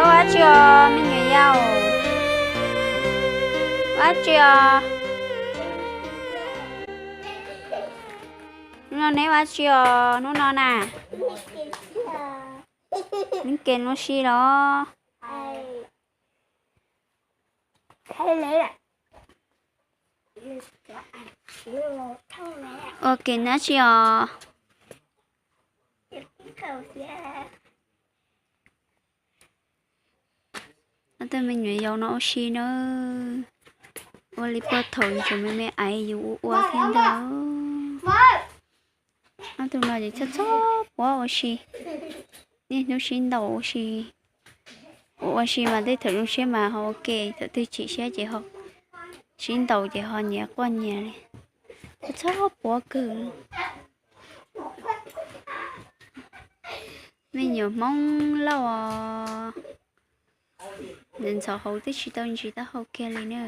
Koj ua dab tsi os me nyuam yaus? Ua dab tsi os? No neb ua tsi os hnub no na? Neb ke lub si los? Ua ke nab tsi os? Ob tug me nyuam yaus no ua si na. Ua li puag thaum tseem me me aiv yus ua ua thiab ntag. Ob tug no ces txhob txhob puav ua si. Niaj hnub sib ntaus ua si. Ua ua si mas tej thaum zoo siab mas ho ua ke, thaum twg chim siab ces ho sib ntaus ces ho nyias quaj nyias li. Txhob puav kawg. Me nyuam Hmoob Lauj os, ntxhov hauv twb tsis tau ntsis taub hau kiag li na.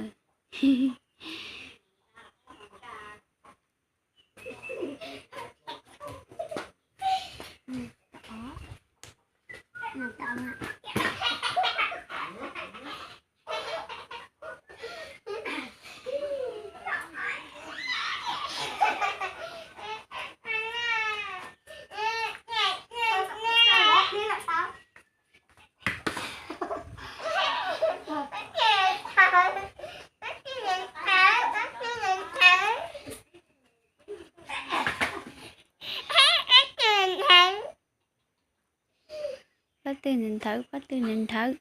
Pab twg nws nthawv, pab twg nws nthawv.